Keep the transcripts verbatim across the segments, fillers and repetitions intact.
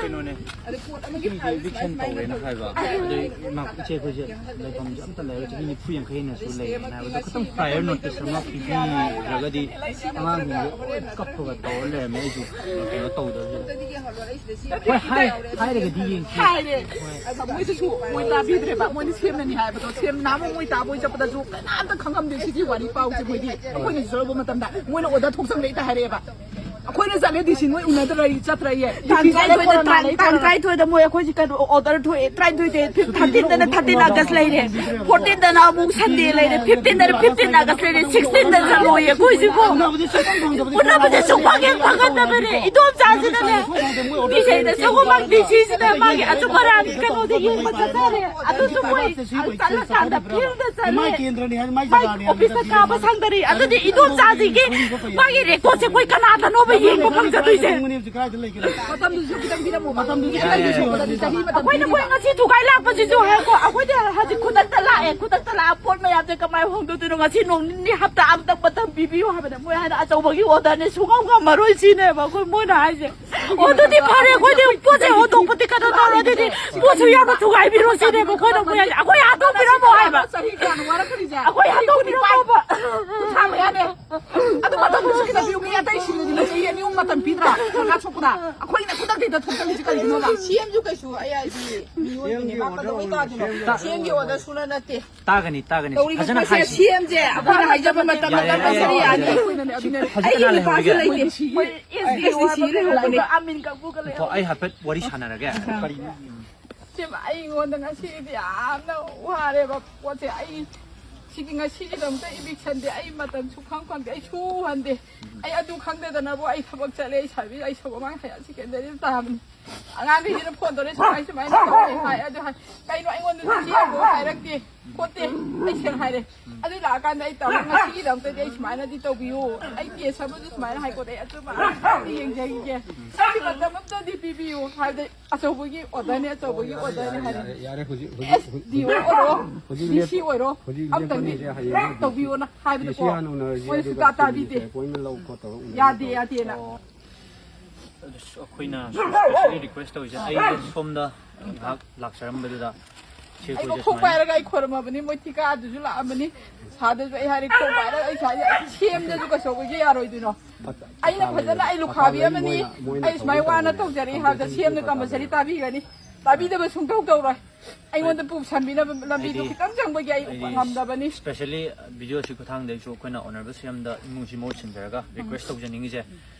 ꯀꯩꯅꯣꯅꯦ, ꯏꯆꯦ ꯏꯚꯤꯛꯁꯟ ꯇꯧꯔꯦꯅ ꯍꯥꯏꯕ꯫ ꯑꯗꯩ ꯏꯃꯥ, ꯏꯆꯦ ꯑꯩꯈꯣꯏꯁꯦ ꯂꯩꯐꯝꯁꯦ ꯑꯝꯇ ꯂꯩꯔꯒ ꯆꯍꯤ ꯅꯤꯐꯨ ꯌꯥꯡꯈꯩ ꯍꯦꯟꯅꯁꯨ ꯂꯩꯔꯦꯅ ꯍꯥꯏꯕꯗꯣ, ꯈꯤꯇꯪ ꯄ꯭ꯔꯥꯏꯌꯔ ꯅꯣꯇꯤꯁ ꯑꯃ ꯄꯤꯕꯤꯔꯒꯗꯤ ꯑꯉꯥꯡꯁꯤꯡꯁꯦ ꯂꯣꯏ ꯀꯞꯄꯒ ꯇꯧꯔ ꯂꯩꯔꯝꯃꯦ꯫ ꯑꯩꯁꯨ ꯀꯩꯅꯣ ꯇꯧꯗꯕꯁꯤꯗ꯫ ꯍꯣꯏ, ꯍꯥꯏ-, ꯍꯥꯏꯔꯒꯗꯤ ꯌꯦꯡꯁꯤ꯫ ꯍꯥꯏꯔꯦ꯫ ꯍꯣꯏ꯫ ꯑꯗ ꯃꯣꯏꯗꯁꯨ ꯃꯣꯏ ꯇꯥꯕꯤꯗ꯭ꯔꯦꯕ꯫ ꯃꯣꯏꯅ ꯁꯦꯝꯃꯅꯤ ꯍꯥꯏꯕꯗꯣ ꯁꯦꯝ-, ꯅꯍꯥꯟꯃꯨꯛ ꯃꯣꯏ ꯇꯥꯕꯣꯏ ꯆꯠꯄꯗꯁꯨ ꯀꯅꯥꯝꯇ ꯈꯪꯉꯝꯗꯦ ꯁꯤꯒꯤ ꯋꯥꯔꯤ ꯄꯥꯎꯁꯦ꯫ ꯃꯣꯏꯗꯤ ꯑꯩꯈꯣꯏꯅ ꯆꯠꯂꯨꯕ ꯃꯇꯝꯗ ꯃꯣꯏꯅ ꯑꯣꯔꯗꯔ ꯊꯣꯛꯆꯪꯗ ꯍꯦꯛꯇ ꯍꯥꯏꯔꯛꯑꯦꯕ꯫ ꯑꯩꯈꯣꯏꯅ ꯆꯠꯂꯦ ꯗꯤ ꯁꯤ ꯃꯣꯏ ꯎꯅꯗ꯭ꯔ ꯆꯠꯇ꯭ꯔꯌꯦ꯫ ꯗꯤ ꯁꯤ ꯇꯥꯡ ꯆꯠꯂꯦ ꯇꯔꯥꯅꯤꯊꯣꯏꯗ, ꯐꯣꯔ ꯇꯥꯡ, ꯃꯥꯜꯂꯦ ꯇꯥꯡ ꯇꯧꯔꯒ꯫ ꯇꯔꯥꯅꯤꯊꯣꯏꯗ ꯃꯣꯏ ꯑꯩꯈꯣꯏꯁꯦ ꯀꯩꯅꯣ ꯑꯣꯔꯗꯔ ꯊꯣꯛꯑꯦ꯫ ꯇꯔꯥꯅꯤꯊꯣꯏꯗ, ꯊꯥꯔꯇꯤꯟꯗꯅ ꯊꯥꯔꯇꯤꯟ ꯑꯥꯒꯁ ꯂꯩꯔꯦ꯫ ꯐꯣꯔꯇꯤꯟꯗꯅ ꯑꯃꯨꯛ ꯁꯟꯗꯦ ꯂꯩꯔꯦ꯫ ꯐꯤꯐꯇꯤꯟꯗꯅ ꯐꯤꯐꯇꯤꯟ ꯑꯥꯒꯁ ꯂꯩꯔꯦ꯫ ꯁꯤꯛꯁꯇꯤꯟꯗ ꯆꯠꯂꯣꯏꯌꯦ ꯑꯩꯈꯣꯏꯁꯤꯕꯨ꯫ ꯎꯅꯕꯁꯦ ꯁꯨꯡꯐꯪ ꯐꯪꯗꯕꯅꯤ꯫ ꯎꯅꯕꯁꯦ ꯁꯨꯡꯐꯪ ꯍꯦꯛ ꯐꯪꯍꯟꯗꯕꯅꯦ꯫ ꯏꯗꯣꯝꯆꯥꯁꯤꯅꯅꯦ꯫ ꯃꯤꯁꯩꯅ ꯁꯒꯣꯜꯕꯟ ꯗꯤ ꯁꯤꯁꯤꯗ ꯃꯥꯒꯤ ꯑꯆꯨꯝ ꯑꯔꯥꯟꯒꯤ ꯀꯩꯅꯣꯗ ꯌꯦꯡꯕ ꯆꯠꯆꯔꯦ꯫ ꯑꯗꯨꯁꯨ ꯃꯣꯏ ꯆꯠꯂꯀꯥꯟꯗ ꯐꯤꯜꯗ ꯆꯠꯂꯦ꯫ ꯃꯥꯏ ꯀꯦꯟꯗ꯭ꯔꯅꯤ ꯍꯥꯏ, ꯃꯥꯏ ꯃꯥꯏ ꯖꯒꯥꯅꯤ ꯍꯥꯏ, ꯑꯣꯐꯤꯁꯇ ꯀꯥꯕ ꯁꯪꯗꯔꯤ꯫ ꯑꯗꯨꯗꯤ ꯏꯗꯣꯝꯆꯥꯁꯤꯒꯤ ꯃꯥꯒꯤ ꯔꯦꯀꯣꯔꯠꯁꯦ ꯑꯩꯈꯣꯏ ꯀꯅꯥꯗꯅꯣꯕ ꯌꯦꯡꯕ ꯐꯪꯖꯗꯣꯏꯁꯦ? ꯃꯇꯝꯗꯨꯁꯨ ꯈꯤꯇꯪ ꯄꯤꯔꯝꯃꯣ꯫ ꯃꯇꯝꯗꯨꯁꯨ ꯌꯥꯏ, ꯌꯥꯏ, ꯌꯥꯏ꯫ ꯑꯩꯈꯣꯏꯅ ꯃꯣꯏ ꯉꯁꯤ ꯊꯨꯒꯥꯏ ꯂꯥꯛꯄꯁꯤꯁꯨ ꯍꯥꯏꯀꯣ, ꯑꯩꯈꯣꯏꯗꯤ ꯍꯧꯖꯤꯛ ꯈꯨꯗꯛꯇ ꯂꯥꯛꯑꯦ, ꯈꯨꯗꯛꯇ ꯂꯥꯛꯑ ꯄꯣꯠ ꯃꯌꯥꯝꯁꯦ ꯀꯃꯥꯏꯅ ꯍꯣꯡꯗꯣꯛꯇꯣꯏꯅꯣ? ꯉꯁꯤ ꯅꯣꯡ ꯅꯤꯅꯤ ꯍꯞꯇꯥ ꯑꯃꯇꯪ ꯃꯇꯝ ꯄꯤꯕꯤꯌꯨ ꯍꯥꯏꯕꯗ ꯃꯣꯏ ꯍꯥꯏꯅ ꯑꯆꯧꯕꯒꯤ ꯑꯣꯔꯗꯔꯅꯦ, ꯁꯨꯡꯉꯝ ꯉꯝꯃꯔꯣꯏ ꯁꯤꯅꯦꯕ ꯑꯩꯈꯣꯏ ꯃꯣꯏꯅ ꯍꯥꯏꯁꯦ꯫ ꯑꯣ, ꯑꯗꯨꯗꯤ ꯐꯔꯦ, ꯑꯩꯈꯣꯏꯗꯤ ꯄꯣꯠꯁꯦ ꯍꯣꯟꯗꯣꯛꯄꯗꯤ ꯀꯩꯅꯣ ꯇꯧꯔꯦ, ꯑꯗꯨꯗꯤ ꯄꯣꯠꯁꯨ ꯌꯥꯝꯅ ꯊꯨꯒꯥꯏꯕꯤꯔꯣ ꯁꯤꯅꯦꯕ ꯑꯩꯈꯣꯏꯅ ꯃꯣꯏ ꯍꯥꯏꯁꯦ꯫ ꯑꯩꯈꯣꯏ ꯍꯥꯠꯇꯣꯛꯄꯤꯔꯝꯃꯣ ꯍꯥꯏꯕ꯫ ꯆꯍꯤ ꯀꯌꯥꯅꯣ ꯋꯥꯔꯛꯀꯅꯤꯁꯦ? ꯑꯩꯈꯣꯏ ꯍꯥꯠꯇꯣꯛꯄꯤꯔꯝꯃꯣꯕ꯫ ꯀꯨꯟꯊ꯭ꯔꯥ ꯃꯌꯥꯅꯦ꯫ ꯑꯗꯨ ꯃꯇꯝꯗꯨꯁꯨ ꯈꯤꯇꯪ ꯄꯤꯌꯨ꯫ ꯃꯤ ꯑꯇꯩꯁꯤꯡꯗꯨꯗꯤ ꯃꯣꯏ ꯆꯍꯤ ꯑꯅꯤ ꯑꯍꯨꯝ ꯃꯇꯝ ꯄꯤꯗ꯭ꯔꯥ? ꯁꯔꯀꯥꯔ ꯁꯣꯛꯄꯗ꯫ ꯑꯩꯈꯣꯏꯅ ꯈꯨꯗꯛꯇ ꯍꯦꯛꯇ ꯊꯣꯛꯆꯜꯂꯤꯁꯤ ꯀꯔꯤꯒꯤꯅꯣꯕ? ꯁꯤ ꯑꯦꯝꯁꯨ ꯀꯩꯁꯨ ꯑꯩ ꯍꯥꯏꯗꯤ ꯃꯤꯑꯣꯏꯕꯅꯦ, ꯃꯥ ꯀꯩꯗꯧꯕꯩ ꯇꯥꯗꯣꯏꯅꯣ? ꯁꯤ ꯑꯦꯝꯒꯤ ꯑꯣꯔꯗꯔ ꯁꯨꯅ ꯅꯠꯇꯦ꯫ ꯇꯥꯒꯅꯤ, ꯇꯥꯒꯅꯤ꯫ ꯇꯧꯔꯤꯕ ꯐꯖꯅ ꯄꯣꯠꯁꯦ ꯍꯥꯏꯁꯤ꯫ ꯁꯤ ꯑꯦꯝꯁꯦ ꯑꯩꯈꯣꯏꯅ ꯍꯥꯏꯖꯕ ꯃꯇꯝ ꯌꯥꯔꯦ, ꯃꯇꯝ ꯌꯥꯔꯦ, ꯁꯔꯤ ꯌꯥꯔꯦ, ꯌꯥꯅꯤ꯫ ꯌꯥꯔꯦ꯫ ꯁꯤ ꯍꯧꯖꯤꯛ ꯑꯩꯒꯤ ꯀꯅꯥ ꯅꯨꯄꯥꯁꯨ ꯂꯩꯍꯧꯔꯒꯦ? ꯂꯩꯇꯦ꯫ ꯃꯣꯏ ꯑꯦꯁ ꯗꯤ ꯑꯣ ꯍꯥꯏꯕ ꯂꯩꯍꯧꯕꯅꯦ꯫ ꯑꯃꯤꯟ ꯀꯥꯡꯕꯨꯒ ꯂꯩꯍꯧꯕꯅꯦ꯫ ꯉꯥꯏꯈꯣ, ꯑꯩ ꯍꯥꯏꯐꯦꯠ ꯋꯥꯔꯤ ꯁꯥꯟꯅꯔꯒꯦ꯫ ꯀꯔꯤꯅꯣ? ꯏꯆꯦꯃ, ꯑꯩꯉꯣꯟꯗ ꯉꯁꯤꯗꯤ ꯌꯥꯝꯅ ꯋꯥꯔꯦꯕ ꯄꯣꯠꯁꯦ꯫ ꯑꯩ ꯁꯤꯒꯤ ꯉꯁꯤꯒꯤꯗꯃꯛꯇ ꯏꯚꯤꯛꯁꯟꯗꯤ ꯑꯩ ꯃꯇꯝ ꯁꯨꯡꯐꯪ ꯐꯪꯗꯦ꯫ ꯑꯩ ꯁꯨꯍꯟꯗꯦ꯫ ꯑꯩ ꯑꯗꯨ ꯈꯪꯗꯗꯅꯕꯨ ꯑꯩ ꯊꯕꯛ ꯆꯠꯂꯦ꯫ ꯑꯩ ꯁꯥꯔꯚꯤꯁ, ꯑꯩ ꯁꯒꯣꯜꯕꯟ ꯍꯥꯌꯔ ꯁꯦꯀꯦꯟꯗꯔꯤꯗ ꯇꯥꯕꯅꯤ꯫ ꯑꯉꯥꯡꯈꯩꯁꯤꯅ ꯐꯣꯟ ꯇꯧꯔꯦ, "ꯁꯨꯃꯥꯏ ꯁꯨꯃꯥꯏꯅ ꯇꯧꯔꯦ" ꯍꯥꯏ꯫ ꯑꯗꯨ ꯍꯥꯏ, "ꯀꯩꯅꯣ, ꯑꯩꯉꯣꯟꯗꯁꯨ ꯆꯦ ꯑꯃꯐꯥꯎ ꯍꯥꯏꯔꯛꯇꯦ ꯈꯣꯠꯇꯦ"꯫ ꯑꯩ ꯁꯦꯡꯅ ꯍꯥꯏꯔꯦ꯫ ꯑꯗꯨ ꯂꯥꯛꯑꯀꯥꯟꯗ ꯑꯩ ꯇꯥꯃꯣ, ꯉꯁꯤꯒꯤꯗꯃꯛꯇꯗꯤ ꯑꯩ ꯁꯨꯃꯥꯏꯅꯗꯤ ꯇꯧꯕꯤꯌꯨ, ꯑꯩ ꯀꯦꯁ ꯑꯃꯁꯨ ꯁꯨꯃꯥꯏꯅ ꯍꯥꯏ ꯈꯣꯠꯂꯦ, ꯑꯩ ꯑꯆꯨꯝꯕ ꯑꯝꯇꯗꯤ ꯌꯦꯡꯖꯈꯤꯒꯦ, ꯁꯤꯒꯤ ꯃꯇꯝ ꯑꯝꯇꯗꯤ ꯄꯤꯕꯤꯌꯨ ꯍꯥꯏꯕꯗꯤ ꯑꯆꯧꯕꯒꯤ ꯑꯣꯔꯗꯔꯅꯦ, ꯑꯆꯧꯕꯒꯤ ꯑꯣꯔꯗꯔꯅꯦ ꯍꯥꯏꯔꯦ꯫ ꯌꯥꯔꯦ, ꯌꯥꯔꯦ, ꯍꯧꯖꯤꯛ ꯍꯧꯖꯤꯛ ꯑꯦꯁ ꯗꯤ ꯑꯣ ꯑꯣꯏꯔꯣ, ꯍꯧꯖꯤꯛ ꯗꯤ ꯂꯦꯞ- ꯁꯤ ꯑꯣꯏꯔꯣ, ꯍꯧꯖꯤꯛ ꯑꯝꯇꯪꯗꯤ ꯂꯦꯞꯄꯅꯤꯁꯦ ꯍꯌꯦꯡ ꯇꯧꯕꯤꯌꯣꯅ ꯗꯤ ꯍꯥꯏꯕꯗꯀꯣ ꯁꯤ ꯍꯥꯟꯅ ꯎꯅꯔꯁꯤ, ꯃꯣꯏꯅ ꯑꯗꯨꯒ ꯁꯨꯡꯇꯥ ꯇꯥꯕꯤꯗꯦ꯫ ꯑꯦꯄꯣꯏꯟꯃꯦꯟ ꯂꯧ ꯈꯣꯠꯇꯧꯔ ꯎꯅꯔꯁꯤ꯫ ꯌꯥꯗꯦ, ꯌꯥꯗꯦꯅ꯫ ꯑꯗꯨꯁꯨ ꯑꯩꯈꯣꯏꯅ specially request ꯇꯧꯔꯤꯁꯦ, ꯑꯩ ꯁꯣꯝꯗ ꯉꯥꯏꯍꯥꯛ ꯂꯥꯛꯆꯔꯝꯕꯗꯨꯗ ꯏꯆꯦ ꯑꯩꯕꯨ ꯑꯩꯈꯣꯏꯁꯦ ꯈꯣꯡ ꯁꯨꯃꯥꯏꯅ ꯄꯥꯏꯔꯒ ꯑꯩ ꯈꯣꯏꯔꯝꯃꯕꯅꯤ, ꯃꯣꯏ ꯊꯤꯀꯥꯗꯨꯁꯨ ꯂꯥꯛꯑꯝꯕꯅꯤ꯫ ꯁꯥꯔꯗꯁꯨ ꯑꯩ ꯍꯥꯏꯔꯦ, "ꯈꯣꯡ ꯄꯥꯏꯔꯒ ꯑꯩ ꯁꯥꯔꯁꯦ ꯑꯩ ꯁꯦꯝꯗꯁꯨ ꯀꯩꯁꯧꯕꯒꯤ ꯌꯥꯔꯣꯏꯗꯣꯏꯅꯣ?" ꯑꯩꯅ ꯐꯖꯅ, ꯑꯩ ꯂꯨꯈꯥꯕꯤ ꯑꯃꯅꯤ, ꯑꯩ ꯁꯨꯃꯥꯏꯅ ꯋꯥꯅ ꯇꯧꯖꯔꯛꯏ ꯍꯥꯏꯕꯗ ꯁꯦꯝꯗ ꯀꯝꯄꯜꯁꯔꯤ ꯇꯥꯕꯤꯒꯅꯤ꯫ ꯇꯥꯕꯤꯗꯕ ꯁꯨꯡꯇꯧ ꯇꯧꯔꯣꯏ꯫ ꯑꯩꯉꯣꯟꯗ ꯄꯨ ꯁꯟꯕꯤꯅꯕ ꯂꯝꯕꯤꯗꯣ ꯑꯩꯗꯤ- ꯈꯤꯇꯪ ꯆꯪꯕꯒꯤ ꯑꯩ ꯑꯩꯗꯤ ꯉꯝꯗꯕꯅꯤ꯫ Specially video ꯑꯁꯤ ꯈꯨꯊꯥꯡꯗꯩꯁꯨ ꯑꯩꯈꯣꯏꯅ owner ꯕꯁ ꯃꯦꯝꯗ ꯏꯃꯨꯡꯁꯤ ꯃꯍꯨꯠ ꯁꯤꯟꯖꯔꯒ request ꯇꯧꯖꯅꯤꯡꯉꯤꯁꯦ,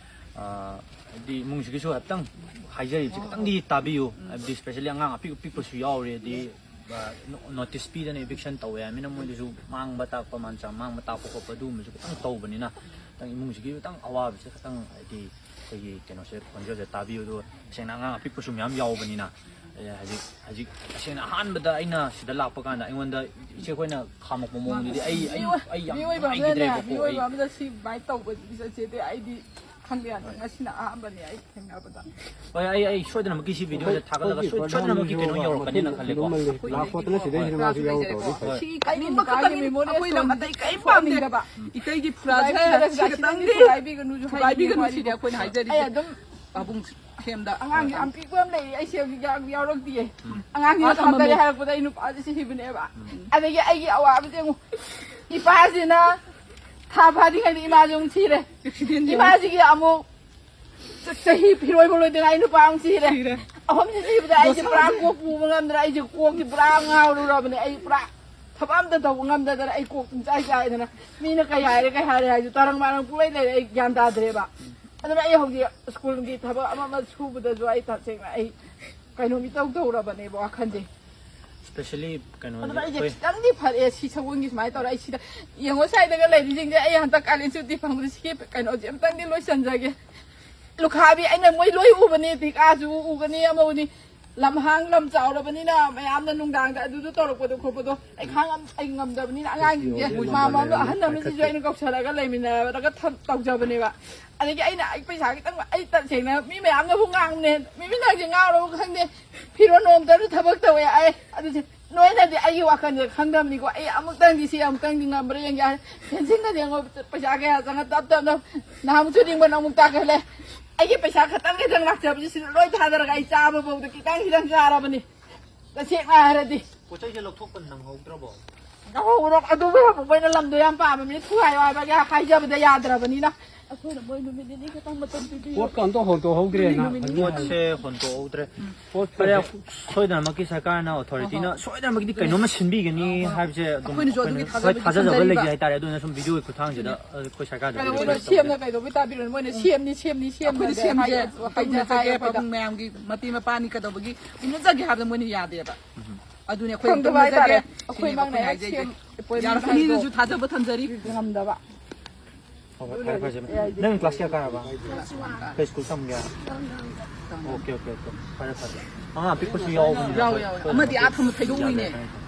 ꯑꯥ, ꯍꯥꯏꯗꯤ ꯏꯃꯨꯡꯁꯤꯒꯤꯁꯨ ꯍꯥꯏꯐꯦꯠꯇꯪ ꯍꯥꯏꯖꯔꯤꯕꯁꯦ ꯈꯤꯇꯪꯗꯤ ꯇꯥꯕꯤꯌꯨ꯫ ꯍꯥꯏꯕꯗꯤ specially ꯑꯉꯥꯡ ꯑꯄꯤꯛ ꯑꯄꯤꯛꯄꯁꯨ ꯌꯥꯎꯔꯤ, ꯍꯥꯏꯗꯤ, ꯑꯥ, no- notice ꯄꯤꯗꯅ eviction ꯇꯧꯋꯦ ꯍꯥꯏꯃꯤꯅ ꯃꯣꯏꯗꯁꯨ ꯃꯥꯡꯕ ꯇꯥꯛꯄ ꯃꯥꯟꯆꯥ ꯃꯥꯡꯕ ꯇꯥꯛꯄ ꯈꯣꯠꯄ ꯑꯗꯨꯒꯨꯝꯕꯁꯨ ꯈꯤꯇꯪ ꯇꯧꯕꯅꯤꯅ ꯈꯤꯇꯪ ꯏꯃꯨꯡꯁꯤꯒꯤ ꯈꯤꯇꯪ ꯑꯋꯥꯕꯁꯦ ꯈꯤꯇꯪ ꯍꯥꯏꯗꯤ ꯑꯩꯈꯣꯏꯒꯤ ꯀꯩꯅꯣꯁꯦ ꯈꯣꯟꯖꯦꯜꯁꯦ ꯇꯥꯕꯤꯌꯨ꯫ ꯑꯗꯨꯒ ꯇꯁꯦꯡꯅ ꯑꯉꯥꯡ ꯑꯄꯤꯛꯄꯁꯨ ꯃꯌꯥꯝ ꯌꯥꯎꯕꯅꯤꯅ, ꯑꯦ, ꯍꯧꯖꯤꯛ ꯍꯧꯖꯤꯛ ꯇꯁꯦꯡꯅ ꯑꯍꯥꯟꯕꯗ ꯑꯩꯅ ꯁꯤꯗ ꯂꯥꯛꯄ ꯀꯥꯟꯗ ꯑꯩꯉꯣꯟꯗ ꯏꯆꯦ ꯑꯩꯈꯣꯏꯅ ꯈꯥꯝꯃꯛꯄ ꯃꯑꯣꯡꯗꯨꯗꯤ ꯑꯩ ꯑꯩ ꯑꯩ ꯌꯥꯝ ꯃꯤꯑꯣꯏꯕ ꯑꯃꯅꯅꯦ, ꯅꯨꯡꯉꯥꯏꯈꯤꯗ꯭ꯔꯦꯕꯀꯣ꯫ ꯑꯩ ꯃꯤꯑꯣꯏꯕ ꯑꯃꯗ ꯁꯤ ꯑꯗꯨꯃꯥꯏꯅ ꯇꯧꯕ ꯂꯤꯆꯠꯁꯦꯗꯤ ꯑꯩꯗꯤ ꯈꯪꯗꯦ, ꯍꯟꯗꯛ ꯉꯁꯤꯅ ꯑꯍꯥꯟꯕꯅꯦ ꯑꯩ ꯊꯦꯡꯅꯕꯗ꯫ ꯍꯣꯏ, ꯑꯩ ꯑꯩ ꯁꯣꯏꯗꯅꯃꯛꯀꯤ ꯁꯤ video ꯁꯦ ꯊꯥꯒꯠꯂꯒ ꯁꯣꯏ- ꯁꯣꯏꯗꯅꯃꯛꯀꯤ ꯀꯩꯅꯣ ꯌꯧꯔꯛꯀꯅꯤꯅ ꯈꯜꯂꯦꯀꯣ꯫ ꯂꯥꯛꯄꯗꯅ ꯁꯤꯗꯩ ꯍꯦꯟꯅ ꯃꯥꯁꯨ ꯌꯥꯎꯔꯛꯇꯧꯔꯗꯤ ꯐꯩ꯫ ꯍꯣꯏ꯫ ꯁꯤ ꯀꯩꯅꯣ ꯈꯛꯇꯪꯒꯤ memory ꯑꯩꯈꯣꯏ ꯂꯝ ꯑꯇꯩ ꯀꯔꯤꯝ ꯄꯥꯝꯗꯦ꯫ ꯏꯇꯩꯒꯤ ꯐꯨꯔꯥꯁꯦ ꯁꯤ ꯈꯛꯇꯪꯗꯤ ꯊꯨꯒꯥꯏꯕꯤꯒꯅꯨꯁꯨ ꯊꯨꯒꯥꯏꯕꯤꯒꯅꯨ ꯍꯥꯏꯅꯤꯡꯉꯦ ꯁꯤꯗꯤ ꯑꯩꯈꯣꯏꯅ ꯍꯥꯏꯖꯔꯤꯁꯦ꯫ ꯑꯩ ꯑꯗꯨꯝ ꯄꯥꯕꯨꯡ ꯁꯦꯝꯗ꯫ ꯑꯉꯥꯡꯒꯤ ꯌꯥꯝ ꯄꯤꯛꯄ ꯑꯃ ꯂꯩꯔꯤ, ꯑꯩ ꯁꯦꯝꯒꯤ ꯌꯥꯝ ꯌꯥꯎꯔꯛꯇꯤꯌꯦ꯫ ꯑꯉꯥꯡꯒꯤ ꯃꯥ ꯊꯝꯃꯝꯃꯦ꯫ ꯊꯝꯗꯔꯦ ꯍꯥꯏꯔꯛꯄꯗ ꯑꯩ ꯅꯨꯄꯥꯁꯦ ꯁꯤꯕꯅꯦꯕ꯫ ꯑꯗꯒꯤ ꯑꯩꯒꯤ ꯑꯋꯥꯕꯁꯦ ꯑꯃꯨꯛ ꯏꯄꯥꯁꯤꯅ ꯊꯥ ꯐꯥꯗ꯭ꯔꯤꯉꯩꯗ ꯏꯃꯥꯁꯦ ꯑꯃꯨꯛ ꯁꯤꯔꯦ꯫ Accident ꯇꯧꯔꯦ꯫ ꯏꯃꯥꯁꯤꯒꯤ ꯑꯃꯨꯛ ꯆ- ꯆꯍꯤ ꯐꯤꯔꯣꯏꯕ ꯂꯣꯏꯗꯉꯥꯏ ꯅꯨꯄꯥ ꯑꯃꯨꯛ ꯁꯤꯔꯦ꯫ ꯁꯤꯔꯦ꯫ ꯑꯍꯨꯝꯁꯤ ꯁꯤꯕꯗ ꯑꯩꯁꯦ ꯄꯨꯔꯥ ꯀꯣꯛ ꯄꯨꯕ ꯉꯝꯗ꯭ꯔꯦ, ꯑꯩꯁꯦ ꯀꯣꯛꯁꯤ ꯄꯨꯔꯥ ꯉꯥꯎꯔꯨꯔꯕꯅꯦ꯫ ꯑꯩ ꯄꯨꯔꯥ ꯊꯕꯛ ꯑꯝꯇ ꯇꯧꯕ ꯉꯝꯗꯗꯅ ꯑꯩ ꯀꯣꯛ ꯄꯨꯡꯆꯥꯏ ꯆꯥꯏꯗꯅ ꯃꯤꯅ ꯀꯩ ꯍꯥꯏꯔꯦ ꯀꯩ ꯍꯥꯏꯔꯦ ꯍꯥꯏꯁꯨ ꯇꯔꯪ ꯃꯔꯪ ꯄꯨꯡꯂꯩ ꯂꯩꯔꯦ, ꯑꯩ ꯒ꯭ꯌꯥꯟ ꯇꯥꯗ꯭ꯔꯦꯕ꯫ ꯑꯗꯨꯅ ꯑꯩ ꯍꯧꯖꯤꯛ ꯁ꯭ꯀꯨꯜꯒꯤ ꯊꯕꯛ ꯑꯃ ꯑꯃ ꯁꯨꯕꯗꯁꯨ ꯑꯩ ꯇꯁꯦꯡꯅ ꯑꯩ ꯀꯩꯅꯣꯝ ꯏꯇꯧ ꯇꯧꯔꯕꯅꯦꯕ ꯋꯥꯈꯜꯁꯦ꯫ Specially ꯀꯩꯅꯣꯁꯦ ꯑꯗꯨꯅ ꯑꯩꯁꯦ ꯑꯩꯈꯣꯏ ꯈꯤꯇꯪꯗꯤ ꯐꯔꯛꯑꯦ ꯁꯤ ꯁꯒꯣꯜꯒꯤ ꯁꯨꯃꯥꯏꯅ ꯇꯧꯔ ꯑꯩ ꯁꯤꯗ ꯌꯦꯡꯉꯣ, ꯁ꯭ꯋꯥꯏꯗꯒ ꯂꯩꯔꯤꯁꯤꯡꯁꯦ ꯑꯩ ꯍꯟꯗꯛ ꯀꯥꯂꯦꯟ ꯁꯨꯇꯤ ꯐꯪꯕꯗ ꯁꯤ ꯀꯩꯅꯣꯁꯦ ꯑꯝꯇꯪꯗꯤ ꯂꯣꯏꯁꯟꯖꯒꯦ꯫ ꯂꯨꯈꯥꯕꯤ ꯑꯩꯅ ꯃꯣꯏ ꯂꯣꯏ ꯎꯕꯅꯤ, ꯙꯤꯀꯥꯁꯨ ꯎꯒꯅꯤ, ꯑꯃ ꯎꯅꯤ꯫ ꯂꯝꯍꯥꯡ ꯂꯝ ꯆꯥꯎꯔꯕꯅꯤꯅ ꯃꯌꯥꯝꯅ ꯅꯨꯡꯗꯥꯡꯗ ꯑꯗꯨꯗꯨ ꯇꯧꯔꯛꯄꯗꯣ ꯈꯣꯠꯄꯗꯣ ꯑꯩ ꯈꯥꯡ ꯉꯝ-, ꯑꯩ ꯉꯝꯗꯕꯅꯤꯅ ꯑꯉꯥꯡꯁꯤꯡꯁꯦ ꯃꯥꯃ ꯑꯃ ꯑꯍꯟ ꯑꯃꯁꯤꯁꯨ ꯑꯩꯅ ꯀꯧꯁꯜꯂꯒ ꯂꯩꯃꯤꯟꯅꯔꯒ ꯊꯝ-, ꯇꯧꯖꯕꯅꯦꯕ꯫ ꯑꯗꯒꯤ ꯑꯩꯅ ꯑꯩ ꯄꯩꯁꯥ ꯈꯤꯇꯪ, ꯑꯩ ꯇꯁꯦꯡꯅ ꯃꯤ ꯃꯌꯥꯝꯅꯕꯨ ꯉꯥꯡꯕꯅꯦ, ꯃꯤꯃꯤꯅꯥꯛꯁꯦ ꯉꯥꯎꯔꯕ ꯈꯪꯗꯦ, ꯐꯤꯔꯣꯟ ꯅꯣꯝꯇꯁꯨ ꯊꯕꯛ ꯇꯧꯋꯦ ꯑꯩ꯫ ꯑꯗꯨꯁꯦ ꯅꯣꯏꯅꯗꯤ ꯑꯩꯒꯤ ꯋꯥꯈꯜꯁꯦ ꯈꯪꯗꯕꯅꯤꯀꯣ꯫ ꯑꯩ ꯑꯃꯨꯛꯇꯪꯗꯤ ꯁꯤ ꯑꯃꯨꯛꯇꯪꯗꯤ ꯉꯝꯕ꯭ꯔꯥ ꯌꯦꯡꯒꯦ ꯍꯥꯏ꯫ ꯐꯦꯟꯁꯤꯡꯒꯗꯤ ꯑꯃꯨꯛ ꯄꯩꯁꯥ ꯀꯌꯥ ꯆꯪꯉ ꯇꯞ ꯇꯞꯅ ꯅꯍꯥꯟꯃꯨꯛꯁꯨ ꯔꯤꯡꯕꯟ ꯑꯃꯨꯛ ꯇꯥꯈꯠꯂꯦ꯫ ꯑꯩꯒꯤ ꯄꯩꯁꯥ ꯈꯇꯪ ꯈꯤꯇꯪ ꯂꯥꯛꯆꯕꯁꯤ ꯁꯤꯗ ꯂꯣꯏ ꯊꯥꯗꯔꯒ ꯑꯩ ꯆꯥꯕ ꯐꯥꯎꯗ ꯈꯤꯇꯪ ꯈꯤꯇꯪ ꯆꯥꯔꯕꯅꯤ꯫ ꯇꯁꯦꯡꯅ ꯍꯥꯏꯔꯗꯤ꯫ ꯄꯣꯠ ꯆꯩꯁꯦ ꯂꯧꯊꯣꯛꯄ ꯅꯪꯍꯧꯗ꯭ꯔꯕꯣ? ꯂꯧꯍꯧꯔꯣ꯫ ꯑꯗꯨꯕꯨ ꯑꯃꯨꯛ ꯃꯣꯏꯅ ꯂꯝꯗꯣ ꯌꯥꯝ ꯄꯥꯝꯃꯕꯅꯤꯅ ꯊꯨꯒꯥꯏꯌꯣ ꯍꯥꯏꯕꯒꯤ ꯍꯥꯏꯖꯕꯗ ꯌꯥꯗ꯭ꯔꯕꯅꯤꯅ꯫ ꯑꯩꯈꯣꯏꯅ ꯃꯣꯏ ꯅꯨꯃꯤꯠ ꯅꯤꯅꯤ ꯈꯛꯇꯪ ꯃꯇꯝ ꯄꯤꯕꯤꯌꯨ꯫ ꯄꯣꯠꯀ ꯑꯝꯇ ꯍꯣꯟꯇꯣꯛꯍꯧꯗ꯭ꯔꯦꯅ꯫ ꯅꯨꯃꯤꯠ ꯅꯤꯅꯤ ꯄꯣꯠꯁꯦ ꯍꯣꯟꯇꯣꯛꯍꯧꯗ꯭ꯔꯦ꯫ ꯄꯣꯠ ꯐꯔꯦ, ꯐꯖ- ꯁꯣꯏꯗꯅꯃꯛꯀꯤ ꯁꯔꯀꯥꯔꯅ, ꯑꯣꯊꯣꯔꯤꯇꯤꯅ ꯍꯣꯏ, ꯍꯣꯏ꯫ ꯁꯣꯏꯗꯅꯃꯛꯀꯗꯤ ꯑꯗꯨꯅꯦ꯫ ꯀꯩꯅꯣꯝꯃ ꯁꯤꯟꯕꯤꯒꯅꯤ ꯍꯣꯏ, ꯍꯣꯏ꯫ ꯍꯥꯏꯕꯁꯦ ꯑꯗꯨꯝ ꯑꯩꯈꯣꯏꯅꯁꯨ ꯑꯗꯨꯒꯤ ꯑꯩꯈꯣꯏꯅ ꯊꯥꯖꯕꯒꯤ ꯍꯣꯏ ꯊꯥꯖꯖꯕ ꯊꯝꯖꯔꯤꯕ꯫ ꯂꯩꯖꯩ ꯍꯥꯏꯇꯥꯔꯦ꯫ ꯑꯗꯨꯅ ꯁꯨꯝ ꯚꯤꯗꯤꯑꯣꯒꯤ ꯈꯨꯠꯊꯥꯡꯁꯤꯗ, ꯍꯣꯏ꯫ ꯑ, ꯑꯩꯈꯣꯏ ꯁꯔꯀꯥꯔꯗ ꯀꯩꯅꯣ, ꯚꯤꯗꯤꯑꯣ ꯃꯣꯏꯅ ꯂꯩꯖꯩ꯫ ꯁꯦꯝꯅ ꯀꯩꯗꯧꯕꯩ ꯇꯥꯕꯤꯔꯣꯏ? ꯃꯣꯏꯅ ꯁꯦꯝꯅꯤ, ꯁꯦꯝꯅꯤ, ꯁꯦꯝꯅꯤ ꯑꯩꯈꯣꯏꯅ ꯍꯥꯏ-, ꯁꯦꯝꯖꯒꯦ, ꯍꯥꯏ-, ꯄꯥꯕꯨꯡ ꯃꯌꯥꯝꯒꯤ ꯃꯇꯦꯡ ꯃꯄꯥꯡꯅꯤ ꯀꯩꯗꯧꯕꯒꯤ ꯏꯟꯅꯖꯒꯦ ꯍꯥꯏꯕꯗ ꯃꯣꯏꯅ ꯌꯥꯗꯦꯕ꯫ ꯎꯝ꯫ ꯑꯗꯨꯅꯦ ꯑꯩꯈꯣꯏ ꯈꯪꯗꯕ ꯇꯧꯅꯖꯒꯦ꯫ ꯍꯥꯏꯇꯥꯔꯦ꯫ ꯑꯩꯈꯣꯏ ꯁꯤꯅꯦꯕ ꯃꯥꯡꯅ ꯑꯩꯈꯣꯏꯅ ꯍꯦꯛ ꯍꯥꯏꯖꯩꯁꯦ꯫ ꯁꯦꯝ-, ꯑꯩꯈꯣꯏ ꯌꯥꯔꯛꯀꯅꯤꯅꯁꯨ ꯃꯥꯡꯅ ꯊꯥꯖꯕ ꯊꯝꯖꯔꯤ꯫ ꯉꯝꯗꯕ꯫ ꯍꯣꯏ, ꯍꯣꯏ, ꯐꯔꯦ, ꯐꯔꯦ, ꯆꯦ꯫ ꯅꯪ ꯀ꯭ꯂꯥꯁ ꯀꯌꯥ ꯀꯥꯔꯕ? ꯀꯩ ꯁ꯭ꯀꯨꯜ ꯇꯝꯒꯦ? Okay, okay, okay. ꯐꯔꯦ, ꯐꯔꯦ꯫ ꯑꯉꯥꯡ ꯑꯄꯤꯛꯄꯁꯨ ꯌꯥꯎꯕꯅꯤꯅ ꯌꯥꯎꯋꯦ, ꯑꯩꯈꯣꯏ ꯌꯥꯎꯋꯦ꯫ ꯁꯣꯏꯗꯅ ꯑꯃꯗꯤ ꯑꯥ ꯊꯝꯃ ꯊꯩꯗꯣꯛꯎꯏꯅꯦ꯫ ꯌꯥꯗꯦ, ꯈꯪꯉꯦ, ꯈꯪꯉꯦ꯫